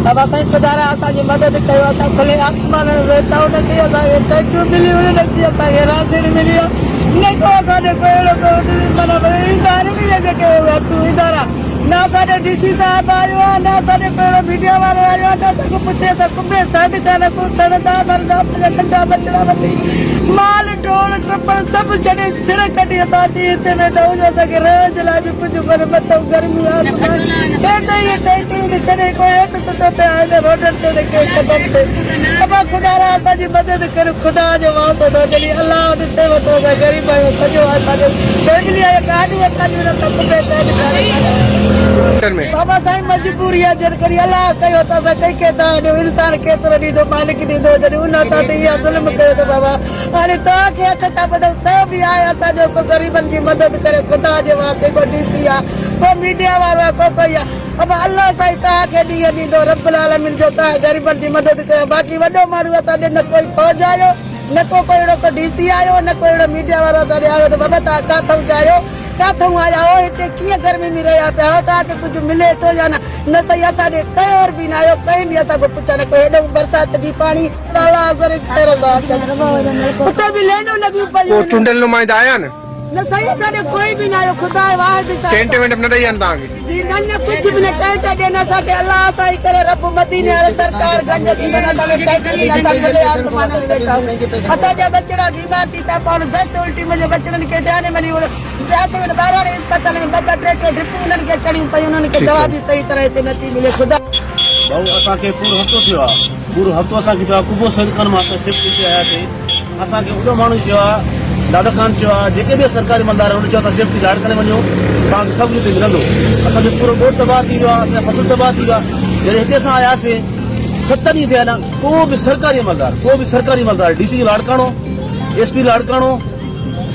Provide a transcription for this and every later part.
بابا سائين خدارا اسان جي مدد ڪيو اسان کلي آسمان ۾ ويٺا آهيون نه ڪي اسان کي ٽينٽون مليون آهن نه ڪي اسان کي راشن مليو آهي نه ڪو اسان ڏي ڪو اهڙو ڪو معنيٰ اداري به جيڪي ادارا نه اسان ڏي ڊي سي صاحب آيو آهي نه اسان ڏي ڪو اهڙو ميڊيا وارو آيو آهي نه اسان کي پڇي اسان ڪنبي سرد کان نه ڪو سڙندا مرندا پنهنجا ننڍا ٻچڙا وٺي مال ڍول ٽپڙ سڀ ڇڏي سر ڪڍي اسان اچي هتي ويٺا آهيون جو اسان کي رهڻ جي لاء به ڪجهه ڪونهي مٿئون گرميون آسمان هيٺ اهي ٽينٽون به ڪڏهن ڪو هيٺ ستو پيا آهن روڊن تي ته ڪي کڏن تي ابا خدارا اسان جي مدد ڪر خدا جو واسطو اٿو جڏهن الله ڏسيو ته اسان غريب آهيون سڄو اسان جو فيملي آهي گاڏيون اسان جون نه سڀ پيسا آهن بابا سائين مجبوري آهي جن ڪري الله ڪيو ته اسان ڪنهن کي دانهن ڏيون انسان ڪيترو ڏيندو مالڪ ڏيندو جڏهن ان اسان تي اها ظلم ڪيو ته بابا هاڻي توهان کي هٿ ٿا ٻڌون ته به آهي اسان جو ڪو غريبن جي مدد ڪري خدا جي واسطي ڪو ڊي سي آ ڪو ميڊيا وارو آ ڪو ڪوئي آ ابا الله سائين توهان کي ڏينهن ڏيندو رب العالمين جو توهان غريبن جي مدد ڪيو باقي وڏو ماڻهو اسان ڏي نه ڪوئي فوج آيو نه ڪو ڪو اهڙو ڪو ڊي سي آيو نه ڪو اهڙو ميڊيا وارو اسان ڏي آيو ته بابا توهان ڪاٿئون ٿيا آهيو ڪاٿئون آيا آهيو هتي ڪيئن گرمي ۾ رهيا پيا آهيو توهان کي ڪجهه ملي ٿو يا نه نه سائين اسان ڏي ڪير به نه آيو ڪنهن به اسان کان پڇا نه ڪئي هيڏو برسات جي پاڻي الله ڪري خير سان اچن اتي به لينون لڳيون پيون ڪو چونڊيل نمائندا آيا آهن؟ نه سائين اسان ڏي ڪوئي به نه آيو خدا واحد شاهد ٽينٽ وينٽ به نه ڏئي آهن توهان کي؟ جي نه نه ڪجهه به نه ٽينٽ ڏين اسان کي الله سائين ڪري رب مديني واري سرڪار گنج ڏيندن اسان کي ٽينٽ ڏين اسان کلي آسمان ۾ ويٺا آهيون اسان جا ٻچڙا بيمار ٿي ٿا پون دست الٽي منهنجي ٻچڙن کي ڌيان ملي پيا ٿي وڃن ٻاراڻي اسپتال ۾ ٻه ٻه ٽي ٽي ڊرپون انهن کي چڙهيون پيون انهن کي دوا به صحيح طرح هتي نٿي ملي خدا ڀائو اسان کي پورو هفتو ٿيو آ پورو هفتو اسان کي پيو آ قبو سيد خان مان اسان شفٽ ٿي آيا سي اسان کي اڏو ماڻهن چيو آ لاڏو خان چيو آ جيڪي به سرڪاري عملدار آهن انهن چيو اسان شفٽ ٿي لاڙڪاڻي وڃو توهان کي سڀ ڪجهه اتي ملندو اسان جو پورو ڳوٺ تباهه ٿي ويو آ اسان جا فصل تباهه ٿي ويا جڏهن هتي اسان آيا سي ست ڏينهن ٿيا آهن ڪو به سرڪاري عملدار ڪو به سرڪاري عملدار D C Larkana S P Larkana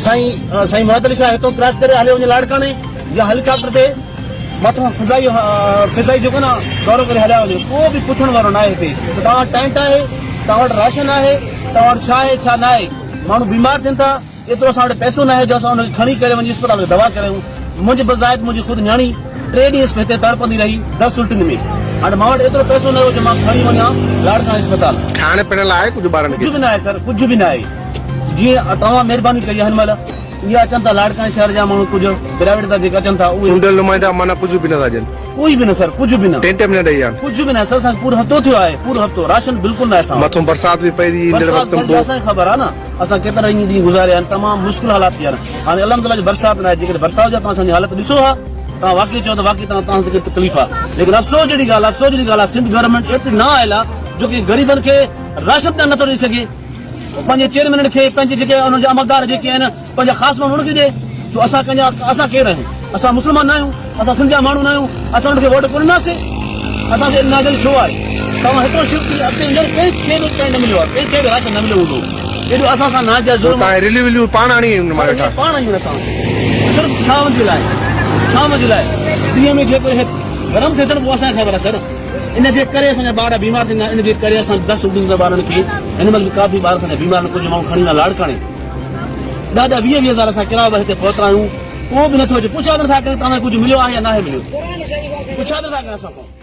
سائين سائين مراد علي شاهه هتون ڪراس ڪري هليو وڃي لاڙڪاڻي يا هيليڪاپٽر تي مٿان فضائي فضائي جيڪو نه دورو ڪري هليا وڃو ڪو به پڇڻ وارو ناهي هتي ته توهان وٽ ٽينٽ آهي توهان وٽ راشن آهي توهان وٽ ڇا آهي ڇا ناهي ماڻهو بيمار ٿين ٿا ايترو اسان وٽ پئسو ناهي جو اسان ان کي کڻي ڪري وڃي اسپتال ۾ دوا ڪرايون منهنجي بذات منهنجي خود نياڻي ٽي ڏينهن هتي تڙپندي رهي دس الٽين ۾ هاڻي مان وٽ ايترو پئسو نه هيو جو مان کڻي وڃان لاڙڪاڻي اسپتال. کائڻ پيئڻ لاء آهي ڪجهه ٻارن کي؟ ڪجهه به ناهي سر ڪجهه به ناهي جيئن توهان مهرباني ڪئي آهي هن مهل اهي اچن ٿا لاڙڪاڻي شهر جا ماڻهو ڪجهه پرائيويٽ تان جيڪي اچن ٿا اهي. چونڊيل نمائندا معنيٰ ڪجهه به نه ٿا ڏين. ڪوئي به نه سر ڪجهه به نه. ٽينٽ به نه ڏئي آهن. ڪجهه به نه سر اسان کي پورو هفتو ٿيو آهي پورو هفتو راشن بلڪل ناهي اسان وٽ. مٿون برسات به پئي ٿي ايندڙ برسات وقت سر ۾ پوء. اسان کي خبر آهي نه اسان ڪيترا ڏينهن ڏينهن گذاريا آهن تمام مشڪل حالات ٿي ويا آهن هاڻي الحمد لله جو برسات ناهي جيڪڏهن برسات هجي ها توهان اسان جي حالت ڏسو ها توهان واقعي چئو ته واقعي توهان توهان کي تڪليف آهي ليڪن افسوس جهڙي ڳالهه افسوس جهڙي ڳالهه آهي سنڌ گورنمينٽ ايتري نه آيل آهي جو ڪي غريبن کي راشن ته نٿو ڏئي سگهي پنهنجي چيئرمينن کي پنهنجي جيڪي انهن جا عملدار جيڪي آهن پنهنجا خاص ماڻهو انهن کي ڏي ڇو اسان ڪنهن جا اسان ڪير آهيون اسان مسلمان نه آهيون اسان سنڌ جا ماڻهو نه آهيون اسان انهن کي ووٽ ڪونه ڏناسين اسان کي ناجائز ڇو آهي توهان هيترو شفٽ ٿي اڳتي ايندڙ ڪنهن کي به ٽينٽ نه مليو آهي ڪنهن کي به راشن نه مليو هوندو ايڏو اسان سان ناجائز ظلم توهان رليون وليون پاڻ آڻي ان مان ويٺا پاڻ آيون اسان صرف ڇانو جي لاء ڇانو جي لاء ڏينهن ۾ جيڪو گرم ٿئي ٿو نه پوء اسان کي خبر آهي سر ان جي ڪري اسان جا ٻار بيمار ٿيندا ان جي ڪري اسان دس اڏين ٿا ٻارن کي هن مهل به ڪافي ٻار اسان جا بيمار آهن ڪجهه ماڻهو کڻي ويا لاڙڪاڻي ڏهه ڏهه ويهه ويهه هزار اسان ڪرايو به هتي پهتا آهيون ڪو به نٿو اچي پڇا به نٿا ڪري توهان کي ڪجهه مليو آهي يا ناهي مليو پڇا به نٿا ڪرن اسان کان.